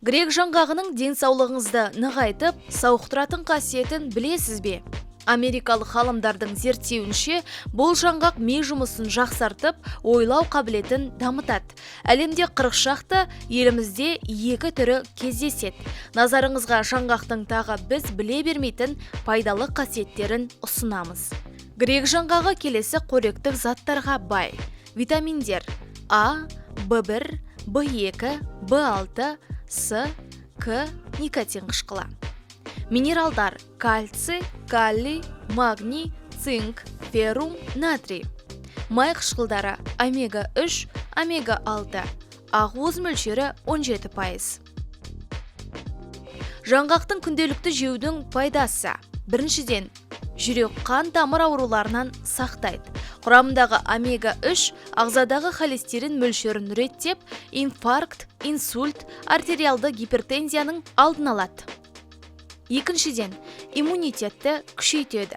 Грек жаңғағының денсаулығыңызды нығайтып, сауықтыратын қасиетін білесіз бе? Америкалық ғалымдардың зерттеуінше, бұл жаңғақ ми жұмысын жақсартып, ойлау қабілетін дамытады. Әлемде 40 шақты, елімізде екі түрі кездеседі. Назарыңызға жаңғақтың тағы біз біле бермейтін пайдалы қасиеттерін ұсынамыз. Грек жаңғағы келесі қоректік заттарға бай. Витаминдер: А, В1, В2, В6, С, К, никотин қышқылы. Минералдар: кальций, калий, магний, цинк, феррум, натрий. Май қышқылдары: омега 3, омега 6. Ақуыз мөлшері 17%. Жаңғақтың күнделікті жеудің пайдасы. Біріншіден, жүрек қан тамыр ауруларынан сақтайды. Құрамындағы омега 3 ағзадағы холестерин мөлшерін реттеп, инфаркт, инсульт, артериалды гипертензияның алдын алады. Екіншіден, иммунитетті күшейтеді.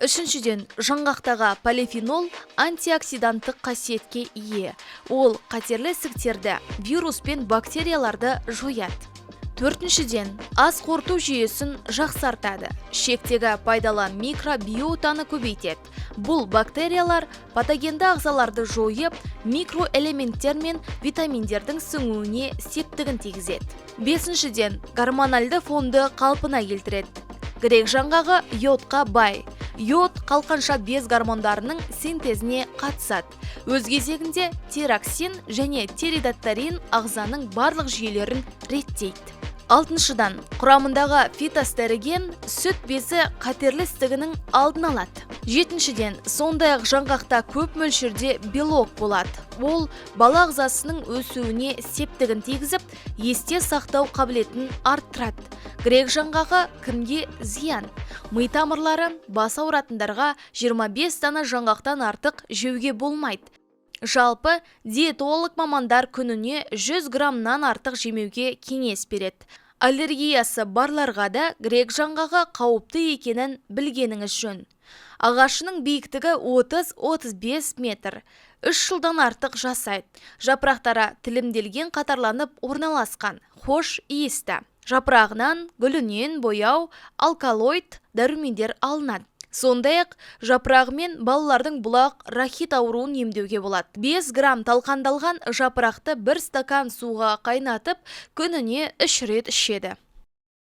Үшіншіден, жаңғақтағы полифенол антиоксиданттық қасиетке ие. Ол қатерлі ісіктерді, вирус пен бактерияларды жояды. Төртіншіден, ас қорыту жүйесін жақсартады. Ішектегі пайдалы микробиотаны көбейтеді. Бұл бактериялар патогенді ағзаларды жойып, микроэлементтер мен витаминдердің сіңуіне септігін тигізеді. Бесіншіден, гормональды фонды қалпына келтіреді. Грек жаңғағы йодқа бай. Йод қалқанша без гормондарының синтезіне қатысады. Өз кезегінде тироксин және трийодтиронин ағзаның барлық жүйелерін реттейді. Алтыншыдан, құрамындағы фитоэстроген сүт безі қатерлі ісігінің алдын алады. Жетіншіден, сондай-ақ жаңғақта көп мөлшерде белок болады. Ол бала ағзасының өсуіне септігін тигізіп, есте сақтау қабілетін арттырады. Грек жаңғағы кімге зиян? Ми тамырлары, бас ауыратындарға 25 дана жаңғақтан артық жеуге болмайды. Жалпы, диетолог мамандар күніне 100 граммнан артық жемеуге кеңес береді. Аллергиясы барларға да грек жаңғағы қауіпті екенін білгеніңіз жөн. Ағашының биіктігі 30-35 метр. 3 жылдан артық жасайды. Жапырақтары тілімделген, қатарланып орналасқан, хош иісті. Жапырағынан, гүлінен бояу, алкалоид дәрумендер алынады. Сондай-ақ жапырағымен балалардың бұлақ рахит ауруын емдеуге болады. 5 грамм талқандалған жапырақты бір стакан суға қайнатып, күніне 3 рет ішеді.